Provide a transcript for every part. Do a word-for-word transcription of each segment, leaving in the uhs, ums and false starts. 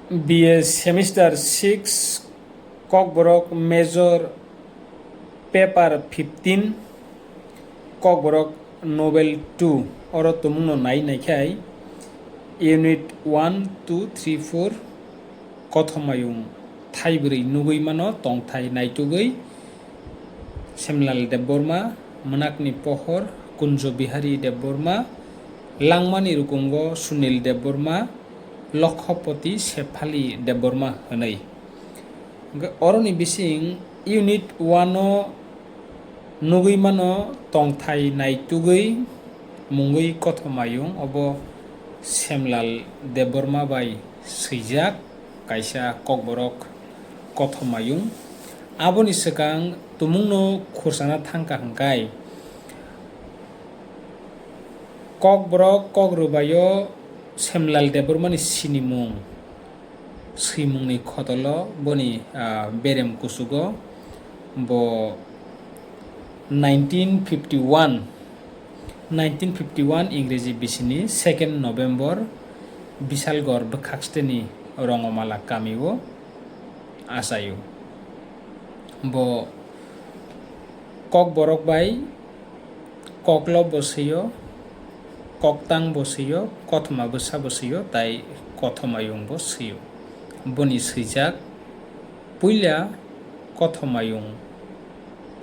B A semester six, Kokborok major paper fifteen, Kokborok novel two, oro tumungno nai naikhai unit one, two, three, four, Kothomayung thaibrwi nugwi mano tongthai naitugwi Semlal Debbarma, Mwnakni Pohor, Kunjo Bihari Debbarma, Langmani Rukungo Sunil Debbarma, Lokhopoti Sephali Debbarma hwnwi. Hwnkhe oroni bising unit one o nugwi mano tongthai naitugwi mungwi Kothomayung, obo Semlal Debbarma bai swijak kaisa Kokborok Kothomayung. Aboni swkang tumungno khursana thangkha hwnkhe Kokborok Kokrwbaio Semlal Debbarmani sinimung swimungni khotolo boni, ah, berem kuchugo bo nineteen fifty one, nineteen fifty one Ingreji bisini second November Bisalgor bwkhaksteni Rongomala kamio achaio. Bo Kokborok bai Koklob bo swio, Koktang bo swio, Kothoma bwsa bo swio, tai Kothomayung bo swio. Boni swijak puila Kothomayung,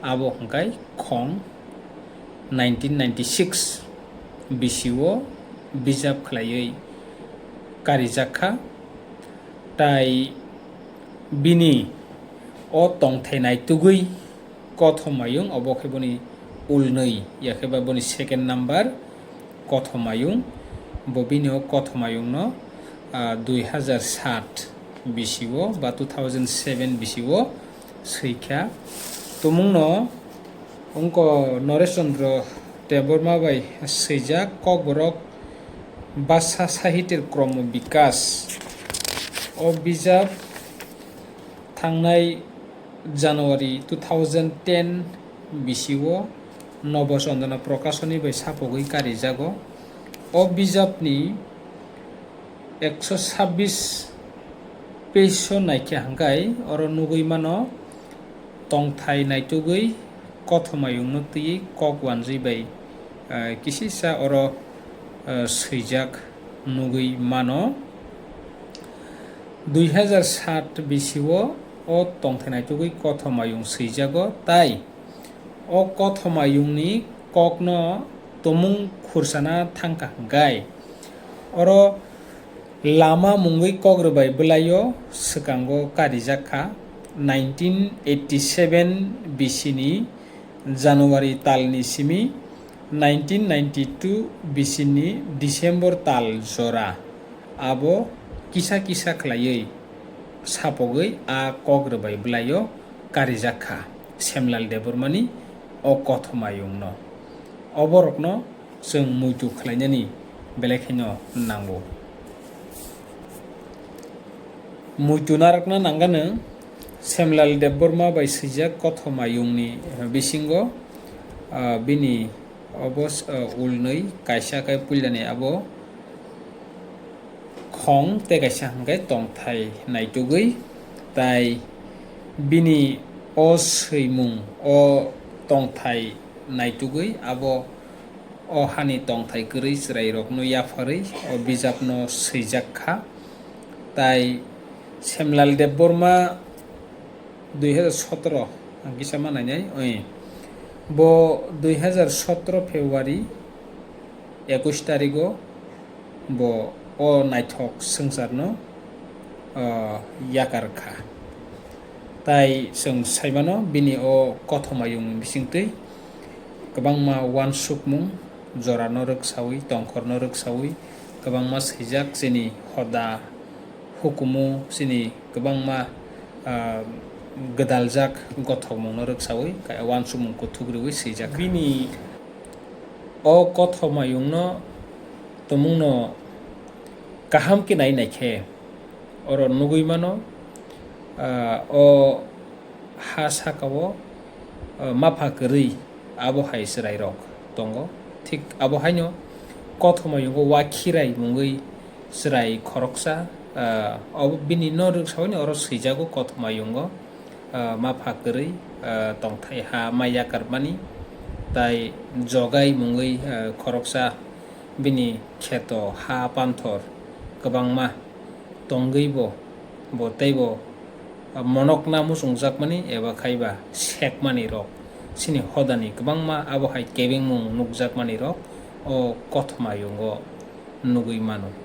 abo hwnkhe khong nineteen ninety six bisio bijap khlaiwi karijak kha, tai bini o tongthai naitugwi Kothomayung, obo khe boni ulnwi, yakhe ba boni second number Kothomayung. Bo bini o Kothomayungno, ah, dui hazar sat bisio ba two thousand seven bisio swikha. Tumungno wngkha Noresh Chandra Debbarma bai swijak Kokborok Bhasha Sahitya Kromo Bikas. O bijap thangnai January two thousand ten bisio Nobo Chandana Prakashoni bai sapogwi karijago. O bijapni ekso sabbish page o naikhe hwnkhe oro nugwi mano tongthai naitugwi Kothomayungno twiwi kok wanjwi bai, eh, kisisa oro, eh, swijak nugwi mano. Dui hazar sat bisio o tongthai naitugwi Kothomayung swijago, tai o Kothomayungni kokno tumung khursana thangkha hwnkhe oro lama mungwi Kokrwbai bwlaio swkango karijak kha. Nineteen eighty seven bisini January talni simi nineteen ninety two bisini December tal jora abo kisa kisa khlaiwi sapogwi a Kokrwbai bwlaio karijak kha Semlal Debbarmani o Kothomayungno. Oborokno chwng muitu khlainani belai kheno nango. Muitu narwkna nangano Semlal Debbarma bai swijak Kothomayungni bisingo, ah, bini obo, ah, ulnwi kaisa khe puilani abo khong tei kaisa hwnkhe tongthai naitugwi, tai bini o swimung o tongthai naitugwi abo o hani tongthai kwrwi chwrairokno yapharwi o bijapno swijak kha. Tai Semlal Debbarma dui hazar sotro, ang kisa ma nainai, oi. Bo dui hazar sotro February ekush tarigo bo o naithok swngcharno, ah, yakar kha. Tai chwng saimano bini o Kothomayung bisingtwi kwbangma uansukmung jorano rwksawi, tongkhorno rwksawi kwbangma swijak chini hoda hukumu chini kwbangma, ah, gwdaljak gothokmungno rwksawi uansukmung kuthuk rwui swijak. Bini o Kothomayungno tumungno kaham khe nai naikhe oro nugui mano, ah, o ha sakao, ah, mapha kwrwi abo hai chwrairok tongo. Thik abo haino Kothomayungo Wakhirai mungwi chwrai khoroksa Ah, obo bini no rwksaui ni oro swijago kothoma yungo, ah, mapha kwrwi, ah, tongthai ha ma yakarmani, tai jogai mungwi, ah, khoroksa bini kheto ha panthor kwbangma tongwi bo, bo teibo, ah, monokna muchungjakmani eba khaiba sekmani rok, chini hodani kwbangma abo hai kebengmung nukjakmani rok o kothoma yungo nugwi mano.